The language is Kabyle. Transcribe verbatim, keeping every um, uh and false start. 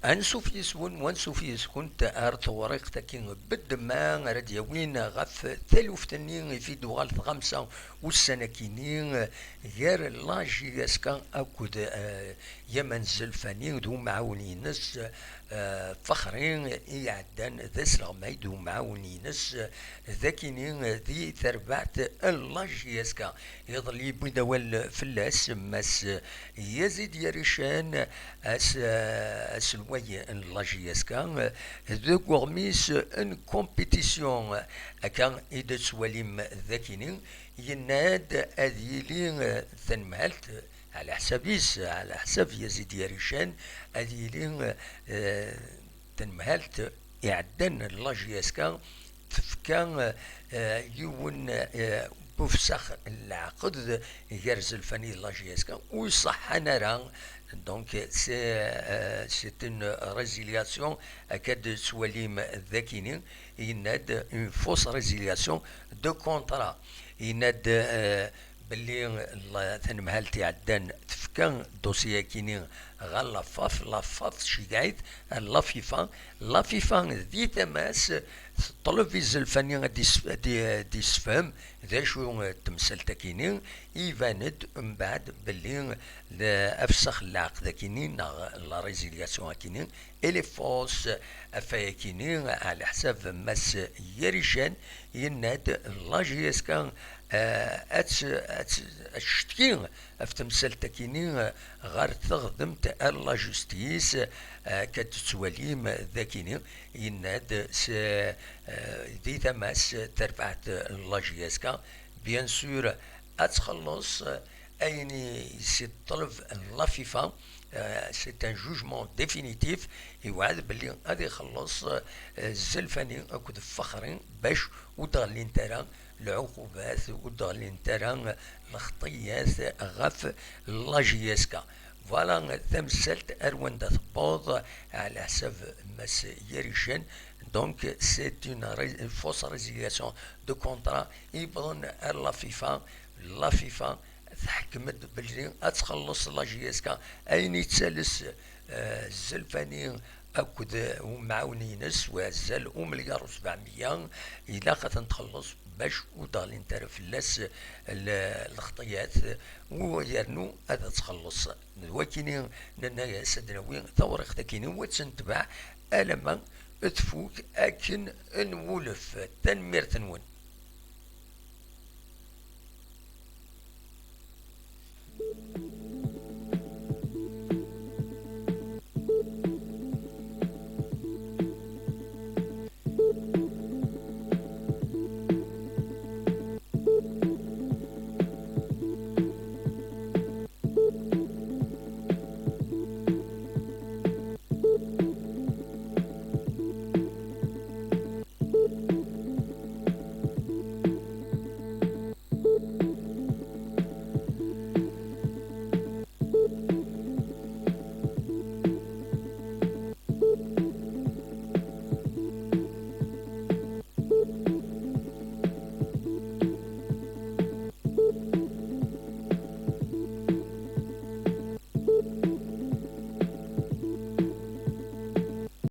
Ansuf yis-wen, wansuf yis-kunt ar tewriqt-agi n ddemma ara d-yawin ɣef taluft-nni i fi d-tuɣal tɣamsa ussan-agi-nni gar la J S K akked, eh, Yaman Zelfani d umɛawen-ines, eh, Fexri i iɛeddan d asleɣmay d umɛawen-ines dagini di terbaɛt n la J S K. Iḍelli yewwi-d awal fell-as Mass Yazid Yarican, as-, aselway n la J S K, deg uɣmis n compétition. Akka i d-tettwalim dagini, yenna-d ad yili, eh, tanemhalt, ɛla ḥsab-is, ɛla ḥsab Yazid Yarican, ad yili, eh, tanemhalt iɛeddan la J S K tefka, eh, yiwen, eh, n ufsax n leɛqed gar Zelfani d la J S K ur iṣeḥḥan ara. Donc, c'est, euh, c'est une résiliation, akka d-tettwalim dagini, yenna-d une fausse résiliation de contrat. Yenna-d, euh, belli la-, tanemhalt iɛeddan tefka dossier-akini ɣer la FAF, la FAF tceggeɛ-it ar la FIFA. La FIFA di tama-s teṭleb i Zelfani ad is-, ad i-, ad issefhem d acu, eh, temsalt-akini. Iban-d mbeɛd belli d afsax n leɛqed-akini neɣ la résiliation-akini, elle est fausse. Ɣef wayakini, ɛla ḥsab Mass Yarican, yenna-d la J S K, eh, ad tt-, ad tt-, ad tcetki ɣef temsalt-akini, eh, ɣer teɣdemt ar la justice, eh, akka d-tettwalim dagini, yenna-d s, eh, di tama-s terbaɛt n la J S K, bien sûr, ad txelleṣ ayen i s-iṭleb la FIFA, eh, c'est un jugement définitif, iwɛed belli ad ixelleṣ, eh, Zelfani akked Fexri bac ur d-ɣellint ara lɛuqubat, ur d-ɣellint ara lxeṭiyat ɣef la J S K. Voilà tamsalt ar wanda tewweḍ, ɛla ḥsab Mass Yarican. Donc, c'est une ré-, une fausse résiliation de contrat. Yewwḍen ar la FIFA, la FIFA teḥkem-d belli ad txelleṣ la J S K ayen yettales, eh, Zelfani akked umɛawen-ines, wa azal umelyar u sebɛemya, ilaq ad ten-txelleṣ bac ur d-ɣlint ara fell-as l-, lxeṭiyat, u yernu ad txelleṣ. D wakini nenna-yas ad d-nawi tawriqt-akini u ad tt-netbeɛ alamma tfuk akken nwulef. Tanemmirt-nwen.